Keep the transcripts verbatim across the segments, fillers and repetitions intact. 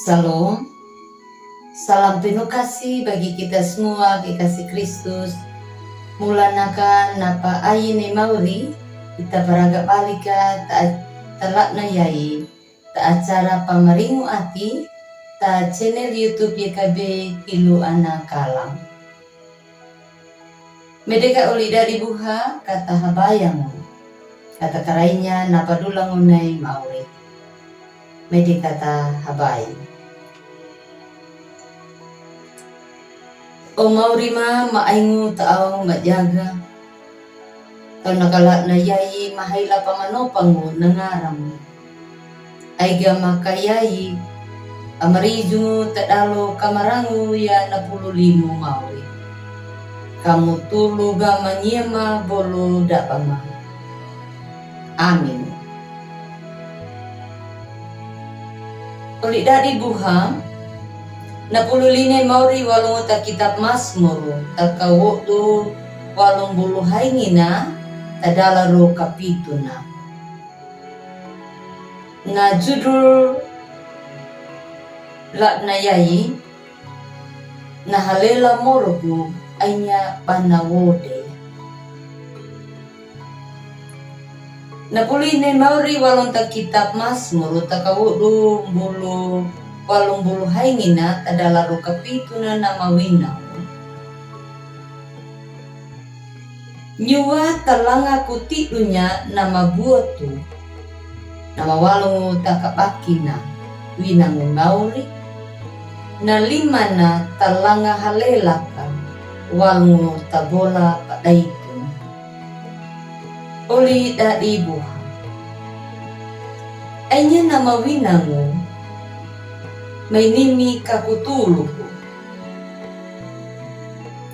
Salom. Salam penuh kasih bagi kita semua, kekasih Kristus. Mula naka napa aye ne mauri, ita paraga bali ka ta, ta la'na yayi ta acara Pamaringu Ati, ta channel YouTube Y K B Kilu Ana Kalang. Mede ka oli dadi buha, kata habayangu. Kata karainya napa dulangu nai mauri. Mede kata habai. O mauri ma, ma aingu ta'aw majaga. Tau naka la'na yayi mahaila pamanopangu nangaramu. Aiga maka yayi, amarijungu tadalo kamarangu ya napulu limu mauri. Kamu tulu ga mangiama bolo daba ma. Amin. Oli dadi buha, napulu line mauri walungu ta kitab Masmur, ta kawodu walumbulu haingina, ta dalaru kapituna. Na judul la'na yayi, na halela morogu ainya bana wode. Napulu ine mauri walung ta kitab Masmur ta kawodu mbulu walumbulu haingina ta dalaru kapituna na mawinangu. Nyuwa ta langa kutidunya na mabuatu, na mawalungu ta kabakina, winangu mauri, na limana ta langa halelaka, walungu ta bola padaituna. Oli dadi buha. Ainya na mawinangu, mainimi kakutuluku.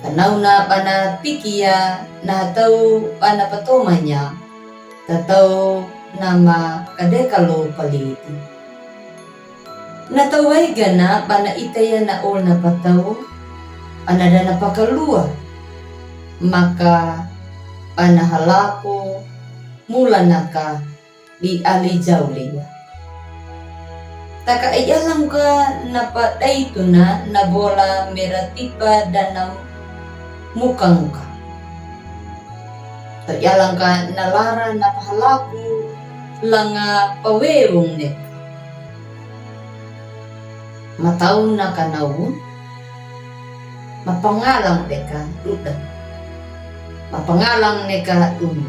Tanauna bana pikiya na hatau bana patomanya, tatau na makadeka lo paliti. Na tau waigana bana itaya na ol na patau, bana dana pakalua, maka bana halaku mula naka di ali jauliya. Taka iyalangka na padaituna na bola meratipa dana mukanguka. Taka iyalangka na lara na pahalaku langa pawewung neka. Matauna ka nau, mapangalang neka duda. Mapangalang neka dumi.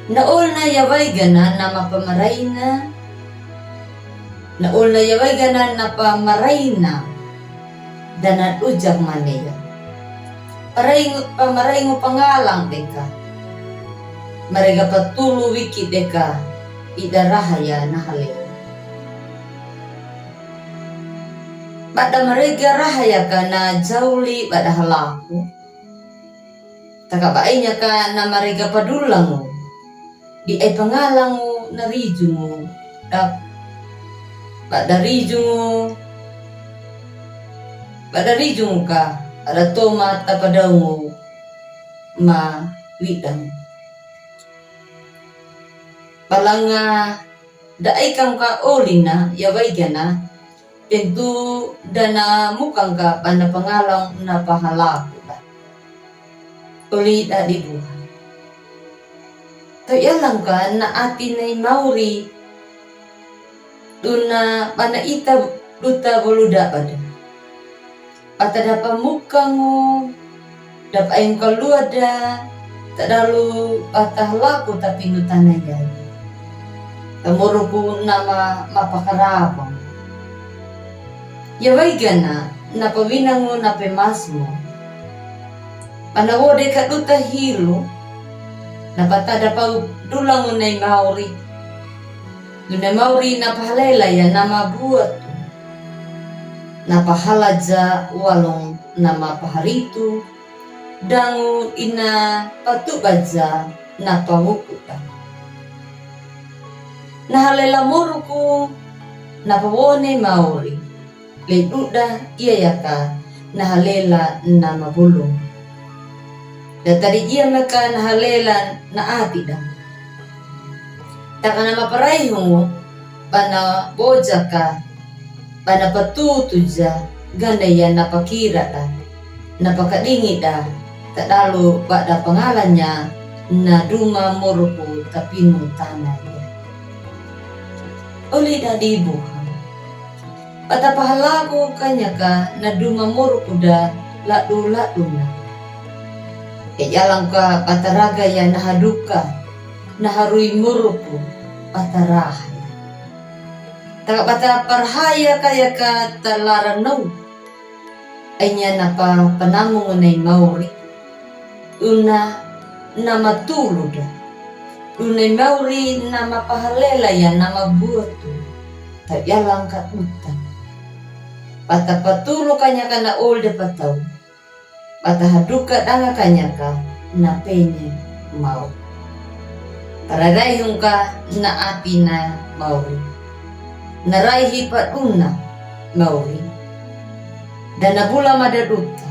Na olna ya waigana na mapamaraina. Na olna ya waigana na pamaraina. Dana dujak maneya. Paraingu, pamaraingu pangalang deka. Marega patulu wiki deka. Ida rahaya na halewa. Bada marega rahaya ka na jauli bada halaku. Taka bainya ka na marega padulangu. Di ai pangalangu na rijungu. Dak. Bada rijungu. Bada rijungu ka. Ada toma tapadaungu. Ma widang. Balanga da ai kangka olina ya waigana. Tentu dana mukangka bana pangalang na pahalaku da. Oli dadi buha. Tau iyalangka na ati nai mauri. Duna bana ita duta bolu da bada. Bata dapa mukangu, dapa engka luada, tadalu bata halaku tapi nutana yai. Tamoruku nama mapakarabang. Ya waigana, na pawinangu na pemasmu. Bana wode ka duta hilu, na bata dapa dulangu nai mauri. Duna mauri na pahalela ya nama buatu. Na pahalaja walung nama paharitu. Dangu ina patubaja na pawukuda. Na halela moruku na pawone mauri. Le duda iya yaka na halela na mabulung. Da tadi iya maka na halela na atida. Taka na maparaihu bana bojaka ba na patutu ja gane ya na pakira da, na pakadingi da, tadalo ba da pangalanya na duma Moroku tapinu tana ya. Oli dadi buha. Ba ta pahalaku kanyaka na duma Moroku da ladu ladu na. E jalang ka ba ta raga ya na haduka, na harui Moroku ba ta raha ya. Taka ba ta parhaya kayaka ta lara nau. Ainya na pa panamu ngonai mauri. Una na matulu da. Una i mauri na mapahalela ya na mabuatu. Ta jalang ka uta. Ba ta patulu kanyaka na oli da patau. Ba ta haduka danga kanyaka na pene mau. Pararai hungka na api na mauri. Na raihi paduna mauri. Da na bula mada duta.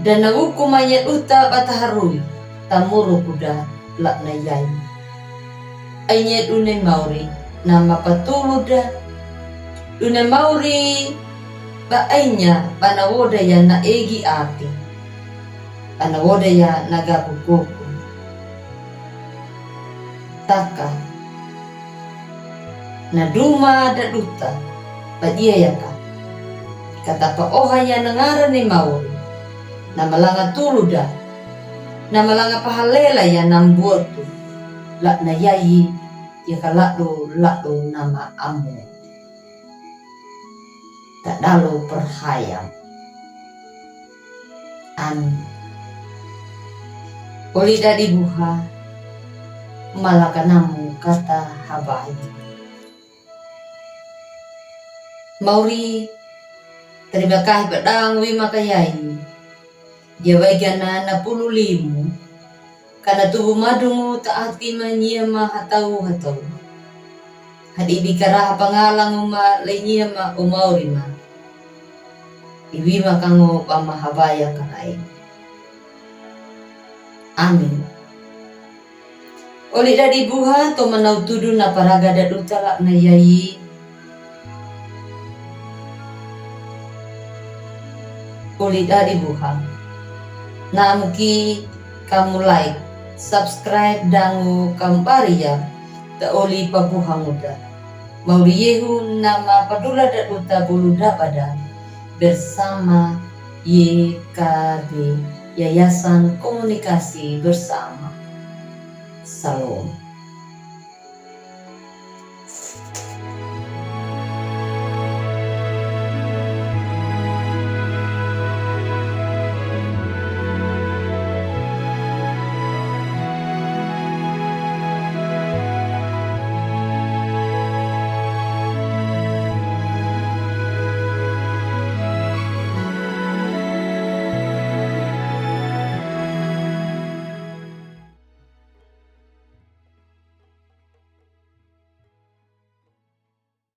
Da na uku manya duta ba ta harui ta Moroku da la na yai. Ainya duna i mauri na mapatulu da. Duna i mauri ba ainya ba na woda ya na egi api. Ba na woda ya na gaku goku. Taka. Na duma da duta ba dia ya ka. Ka ta paoha ya na ngara ni mauri. Na malanga tulu da. Na malanga pahalela ya na mbuatu. La na yai ya ka ladu ladu na maamu. Tadalo parhaya. Amin. Oli dadi buha. Malaka namu kata habai. Mauri, terima kasih ba dang wi maka yai. Dia wai gana na pulu limu. Kana tubu madungu ta ati ma nyia ma hatau hatau. Hadi di karaha pangalangu ma le nyia ma o mauri ma. Iwi ma kango ba ma habaya kanai. Amin. Oli dadi buha to manau tudu na paraga da duta la na yai. Oli dadi buha. Na muki kamu like, subscribe dangu kamu bari ya ta oli pabuha nguda. Mauri yehu na mapadula da duta bulu da bada bersama Y K B, Yayasan Komunikasi Bersama. Salom.